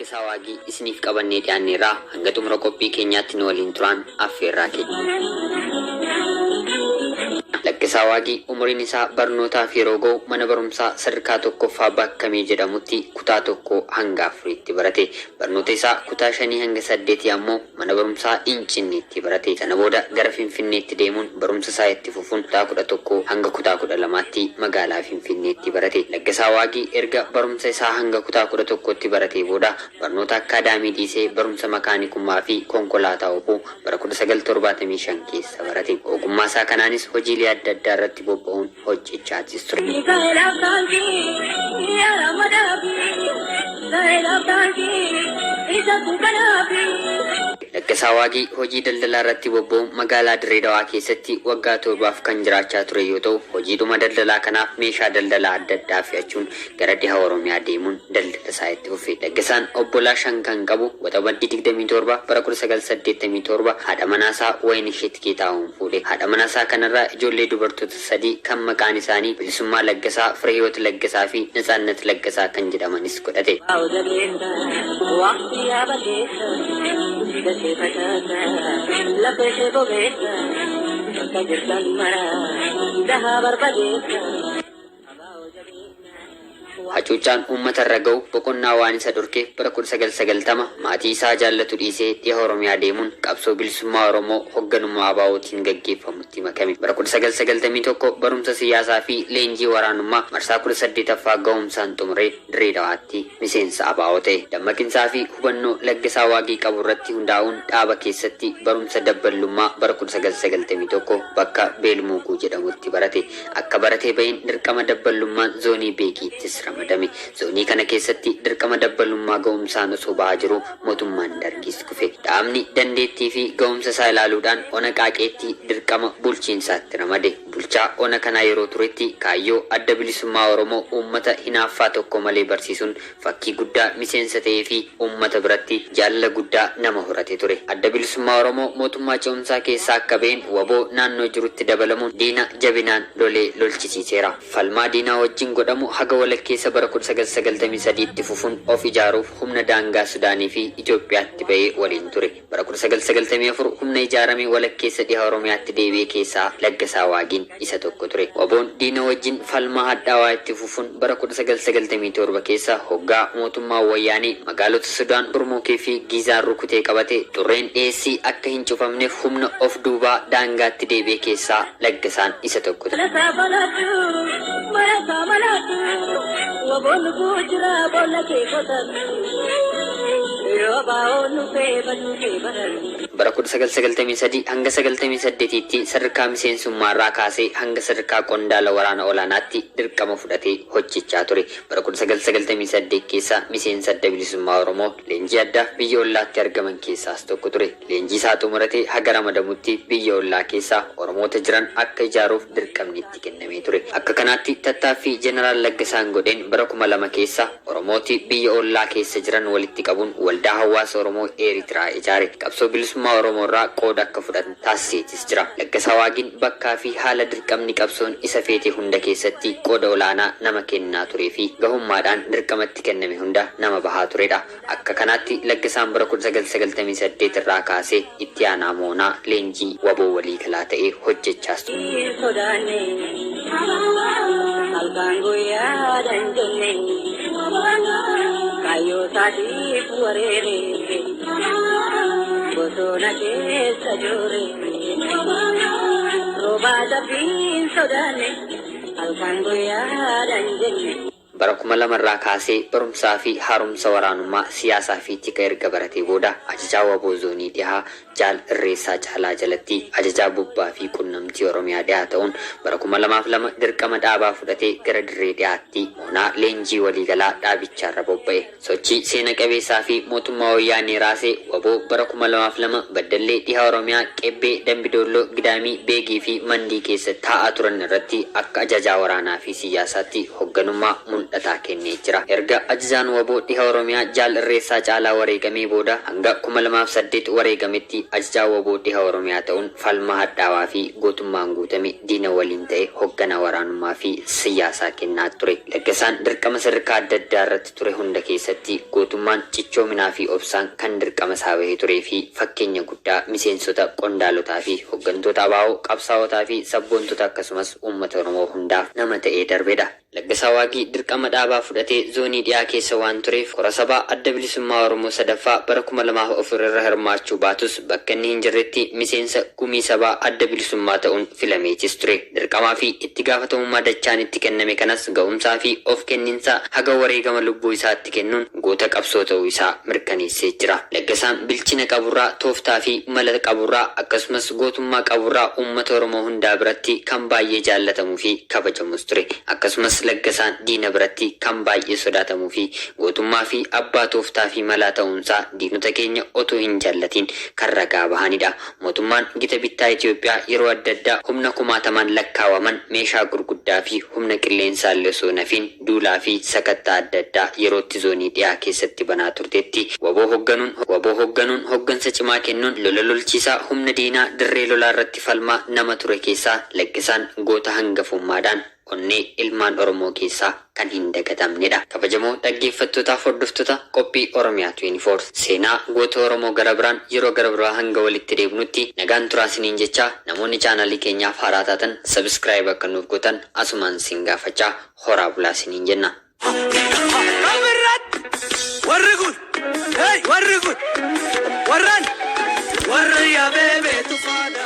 Laggasaa Waagii isiniif qabannee dhiyaanneerraa hanga xumura qophii keenyaatti nu waliin turaan affeerraa keenya. Laggasaa Waagii umuriin isaa barnootaaf yeroo ga'u mana barumsaa sadarkaa tokkoffaa Bakkamee jedhamutti kutaa tokko hanga afuriitti barate. Barnoota isaa kutaa shanii hanga saddeetii ammoo mana barumsaa Incinniitti barate. Sana booda gara Finfinneetti deemuun barumsa isaa itti fufuun kutaa 11 hanga kutaa 12tti magaalaa Finfinneetti barate. Laggasaa Waagii erga barumsa isaa hanga kutaa 11tti baratee booda barnoota akkaadaamii dhiisee barumsa makaanikummaa fi konkolaataa oofuu bara 1975 keessa barate. Ogummaa isaa kanaanis hojiilee adda addaa irratti bobba'uun hojjechaatis ture. Mikaa'elaaf taankii yaa Ramadaafi Mikaa'elaaf taankii isa kanaafi. Laggasaa Waagii hojii daldalaa irratti bobba'uun magaalaa Dirree Dawaa keessatti waggaa 7f kan jiraachaa ture yoo ta'u, hojiidhuma daldalaa kanaaf meeshaa daldalaa adda addaa fe'achuun gara dhiha Oromiyaa deemuun daldala isaa itti fufe. Laggasaan obbolaa 5 kan qabu Waxabajjii 27 bara 1987 haadha manaasaa Wayinisheet Geetaahuun fuudhe. Haadha manaasaa kanarraa ijoollee dubartoota 3 kan maqaan isaanii Bilisummaa Laggasaa, Firehiwoot Laggasaa fi Natsaannat Laggasaa kan jedhamanis godhate. Waaw jabeessa waqtii yaa balleessa dachee facaasa lafee ishee bobeessa bakka jirtan mara dahaa barbadeessa. Hacuuccaan uummata irra ga'u boqonnaa waan isa dhorkeef bara 1990 maatii isaa jaallatu dhiisee dhiha Oromiyaa deemuun qabsoo bilisummaa Oromoo hogganummaa ABOtiin gaggeeffamutti makame. Bara 1991 barumsa siyaasaa fi leenjii waraanummaa marsaa 18ffaa gahumsaan xumuree Dirree Dawaatti miseensa ABO ta'e. Dammaqinsaa fi hubannoo Laggasaa Waagii qabu irratti hundaa'uun dhaaba keessatti barumsa dabballummaa bara 1991 bakka Beelmuuguu jedhamutti barate. Akka baratee baheen dirqama dabballummaan zoonii Beegiittis ramadame. Zoonii kana keessatti dirqama dabballummaa ga'umsaan osoo bahaa jiruu mootummaan Dargiis kufe. Dhaabni dandeettii fi ga'umsa isaa ilaaluudhaan ona Qaaqeetti dirqama bulchiinsaatti ramade. Bulchaa ona kanaa yeroo turetti kaayyoo Adda Bilisummaa Oromoo uummata hinaaffaa tokko malee barsiisuun fakkii guddaa miseensa ta'ee fi uummata biratti jaalala guddaa nama horate ture. Adda Bilisummaa Oromoo mootummaa ce'umsaa keessaa akka ba'een wbo naannoo jirutti dabalamuun diina jabinaan lolee lolchisiiseera. Falmaa diinaa wajjin godhamu haga walakkeessa bara 1993tti fufuun of ijaaruuf humna daangaa Sudaanii fi Itoophiyaatti ba'ee waliin ture. Bara 1994 humna ijaarame walakkeessa dhiha Oromiyaatti deebi'e keessaa Laggasaa Waagiin isa tokko ture. Wbo'n diina wajjin falmaa hadhaawaa itti fufuun bara 1997 keessa hoggaa mootummaan Wayyaanee magaalota Sudaan Kurmuukii fi Giizaan rukutee qabate xurreen dhiyeessii akka hin cufamneef humna of duubaa daangaatti deebi'e keessaa Laggasaan isa tokko ture. Malasaa baladhu malasaa maladhu waboon lubuu jira boolla kee qotadhu yoo baa'oon dhufee baduu kee baradhu. Bara 1993 hanga 98tti sadarkaa miseensummaarraa kaasee hanga sadarkaa qondaala waraana olaanaatti dirqama fudhatee hojjechaa ture. Bara 1998 keessa miseensa Adda Bilisummaa Oromoo leenjii addaaf biyya ollaatti argaman keessaas tokko ture. Leenjii isaa xumuratee haga ramadamutti biyya ollaa keessa Oromoota jiran akka ijaaruuf dirqamni itti kennamee ture. Akka kanaatti tattaaffii Jeneraal Laggasaan godheen bara 2000 keessa Oromooti biyya ollaa keessa jiran walitti qabuun Waldaa Hawaasa Oromoo Eeritiraa ijaare. Qabsoo bilisummaa Oromoo irraa qooda akka fudhatan taasiseetis jira. Laggasaa Waagiin bakkaa fi haala dirqamni qabsoon isa feete hunda keessatti qooda olaanaa nama kennaa turee fi gahummaadhaan dirqama itti kenname hunda nama bahaa turedha. Akka kanaatti Laggasaan bara 1998 irraa kaasee itti aanaa moonaa leenjii wbo waliigalaa ta'ee hojjechaas ture. Hin sodaanne halkan guyyaadhaan jenne kaayyoo isaatiif wareere bosona keessa joore roobaa cabbiin sodaanne halkan guyyaadhaan jenne. Bara 2000 irraa kaasee barumsaa fi haaromsa waraanummaa, siyaasaa fi tika erga baratee booda ajajaa wbo Zoonii Dhihaa Jaal Irreessaa Caalaa jalatti ajajaa bobbaa fi qunnamtii Oromiyaa Dhihaa ta'uun bara 2002 dirqama dhaabaa fudhatee gara dirree Dhihaatti moonaa leenjii waliigalaa dhaabichaarra bobba'e. Sochii seena qabeessaa fi mootummaa Wayyaanee raase wbo bara 2002 Baddallee, Dhiha Oromiyaa, Qebbee, Dambi Doolloo, Gidaamii, Beegii fi Mandii keessatti taa'aa turan irratti akka ajajaa waraanaa fi siyyaasaatti hogganummaa mul'ataa Mul'ataa kennee jira. Erga ajajaan waboo dhiha Oromiyaa Jaal Irreessaa Caalaa wareegamee booda hanga 2008 wareegametti ajajaa waboo dhiha Oromiyaa ta'uun falma hadhaawaa fi gootummaan guutame diina waliin ta'e hoggana waraanummaa fi siyaasaa kennaa ture. Laggasaan dirqama sadarkaa adda addaa irratti ture hunda keessatti gootummaan, cichoominaa fi obsaan kan dirqama isaa bahee turee fi fakkeenya guddaa miseensota, qondaalotaa fi hoggantoota ABO, qabsaa'otaa fi sabboontota akkasumas uummata Oromoo hundaaf nama ta'ee darbedha. Laggasaa Waaqii dirqama dhaabaa fudhatee zoonii dhiyaa keessa waan tureef kora sabaa Adda Bilisummaa Oromoo sadaffaa bara 2004 irra hirmaachuu baatus bakka inni hin jirretti miseensa gumii sabaa Adda Bilisummaa ta'uun filameetis ture. Dirqamaa fi itti gaafatamummaa dachaan itti kenname kanas ga'umsaa fi of kenninsa haga wareegama lubbuu isaatti kennuun goota qabsoo ta'uu isaa mirkaneessee jira. Laggasaan bilchina qaburraa, tooftaa fi mala qaburraa akkasumas gootummaa qaburraa uummata Oromoo hundaa biratti kan baay'ee jaallatamuu fi kabajamus ture. Akkasumas Laggasaan diina biratti kan baay'ee sodaatamuu fi gootummaa fi abbaa tooftaa fi malaa ta'uunsaa diinota keenya otoo hin jaallatiin kan ragaa bahanidha. Mootummaan gita bittaa Itoophiyaa yeroo adda addaa humna kumaatamaan lakkaawaman meeshaa gurguddaa fi humna qilleensaallee osoo nafiin duulaa fi sakattaa adda addaa yerootti zoonii dhiyaa keessatti banaa turtetti waboo hogganuun waboo hogganuun hoggansa cimaa kennuun lola lolchiisaa humna diinaa dirree lolaa irratti falmaa nama ture keessaa Laggasaan goota hangafummaadhaan onnee ilmaan Oromoo keessaa kan hin dagatamnedha. Kabajamoo dhaggeeffattootaaf hordoftoota qophii Oromiyaa 24 seenaa goota Oromoo gara biraan yeroo gara biraa hanga walitti deebinutti nagaan turaa isiniin jechaa namoonni chaanalii keenyaaf haaraa taatan subscribe akka nuuf gootan asumaan isin gaafachaa horaa bulaa isiniin jenna. Warri kun, hey, warri kun, warran, warra yaabee beetu faana.